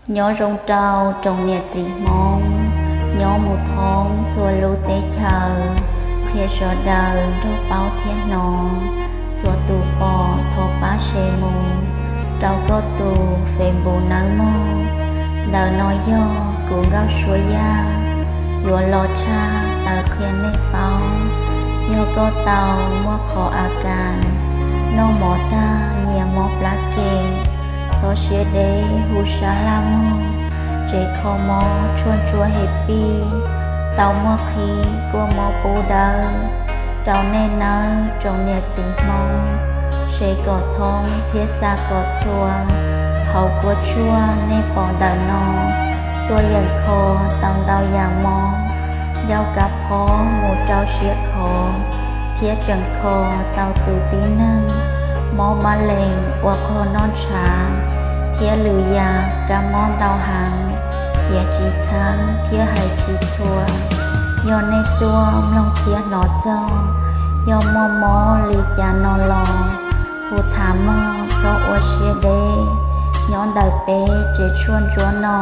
Nyob zoo rau tsoom niam txiv Hmoob nyob mus thoob txhua lub teb chaws, qhia sawv daws nrog paub thiab hnov. Txhua tus pom thov pab share mus rau koj tus Facebook nawb mog. Ntawm no yog kuv Nkauj Suab Yaj yuav los tshaj tawm qhia nej paub. Yog koj tau muaj qhov a kas, noj mov tag nyias mob plab ke, txhob siab deb hu sab laj mog, tsev kho mob tshuaj ntsuab hem pij, tau muaj qhib kuaj mob pub dawb rau nej nawb tsoom niam txiv Hmoob. Share kom thoob thiab xa kom txhua, hauv kua tshuaj nej pom ntawm no tuaj yeem kho tau ntau yam mob, ncauj kab phob mus rau siab khov, thiab tseem kho tau tus tib neeg mob mab lees ua qhov noj ntshav, thiab lwm yam kab mob ntau heev, piav tsis txheeb thiab hais tsis txhua. Yog nej tuaj mloog thiab hnov txog, yog muaj mob li cas no los hu tham mog, txhob ua siab deb. Nyob ntawm peb tsev tshuaj ntsuab no,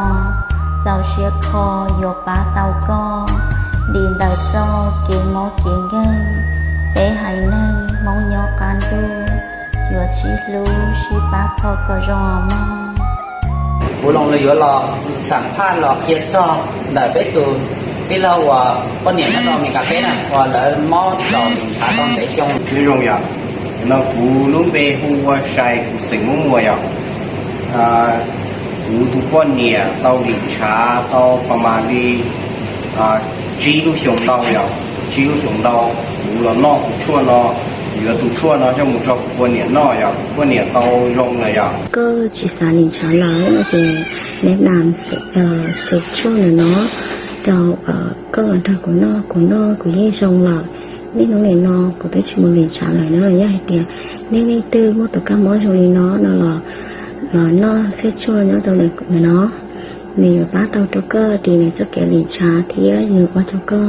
txaus siab kho yuav pab tau koj dim ntawm txoj kev mob kev nkeeg. Peb haiv neeg Hmoob nyob qab ntuj yuav sib hlub sib pab kho kom zoo mog. Kuv los yuav los xam phaj los qhia txog ntawm peb tus tij laug uas poj niam nyob rau Amelikas teb na, uas lawv mob raum lim ntshav tau ntev xyoo. Nyob zoo yom, no kuv lub npe hu ua Sai, kuv xeem Hmoob Muas yom. Kuv tus poj niam tau lim ntshav tau pas mas li tsib lub xyoos ntau yom, tsib lub xyoos ntau. Kuv los noj tus tshuaj no, yuav tus tshuaj no coj mus rau kuv poj niam noj yom, kuv poj niam tau zoo lawm yom. Koj tsis xav lim ntshav lawm no ces neb nam xeem tshuaj ntawm no rau koj los nrog kuv noj, kuv noj kuv yeej zoo lawm. Niaj hnub nim no kuv twb tsis mus lim ntshav lawm na. Yog hais tias nej leej twg muaj tus kab mob zoo li no no los, los noj xeem tshuaj nyob rau ntawm no, nws yuav pab tau rau koj dim nws txoj kev lim ntshav thiab nws ua rau koj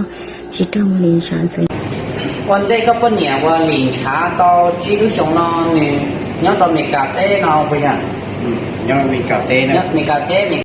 tsis raug mus lim ntshav ntxiv. Ua ntej koj poj niam uas lim ntshav tau tsib lub xyoos no nws nyob rau Amelikas teb no puas yog? Nyob Amelikas teb, Amelikas teb,